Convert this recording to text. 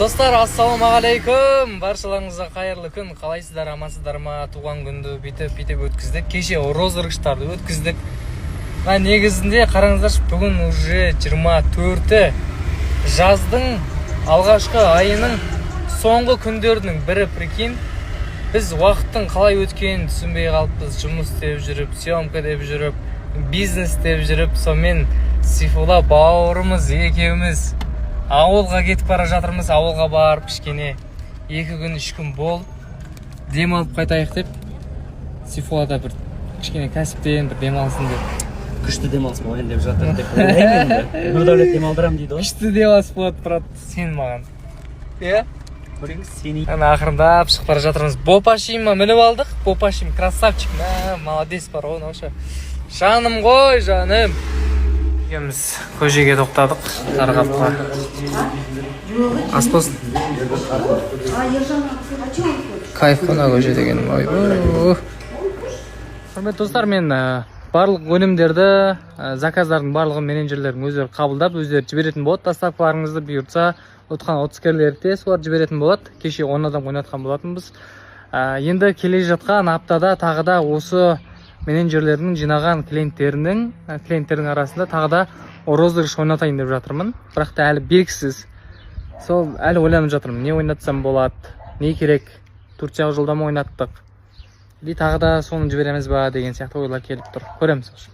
Достар, ассалаумағалейкум! Баршаларыңызға қайырлы күн! Қалайсыздар, амансыздар ма? Туған күнді бүйтіп бүйтіп өткіздік. Кеше розыгрыштарды өткіздік. Мына негізінде қараңыздаршы, бүгін уже 24-і, жаздың алғашқы айының соңғы күндерінің бірі. Прикинь, біз уақыттың қалай өткенін түсінбей қалыппыз. Жұмыс істеп жүріп, съемка деп жүріп, бизнес деп жүріп. Сонымен, Сейфулла бауырымыз екеуміз ауылға кетіп бара жатырмыз. Ауылға барып, кішкене 2 күн, 3 күн болып, демалып қайтайық деп. Сейфулла да бір кішкене кәсіптен бір демалсын деп. Күшті демалыс болайын деп жатыр деп ойлаймын. Енді Нұрдәулет демалдырамын дейді ғой. Күшті демалыс болады, брат, сен маған, иә. Сені. Ана ақырындап шығып бара жатырмыз. Бопашима мініп алдық. Бопашим красавчик, мә, молодец бар ғой мынау ше, жаным ғой, жаным. Екеуміз көшеге тоқтадық, Тарғапқа. Ас болсын. Кайф қой мына көше деген, ойбой. Құрметті достар, мен барлық өнімдерді, заказдардың барлығын менеджерлердің өздері қабылдап, өздері жіберетін болады. Доставкаларыңызды бұйыртса, ұтқан ұтыскерлерді де солар жіберетін болады. Кеше 10 адам ойнатқан болатынбыз. Енді келе жатқан аптада тағы да осы менеджерлердің жинаған клиенттердің арасында тағы да розыгрыш ойнатайын деп жатырмын, бірақ та әлі белгісіз. Сол әлі ойланып жатырмын, не ойнатсам болады, не керек. Турцияға жолдама ойнаттық или тағы да соны жібереміз ба деген сияқты ойлар келіп тұр. Көреміз, в общем.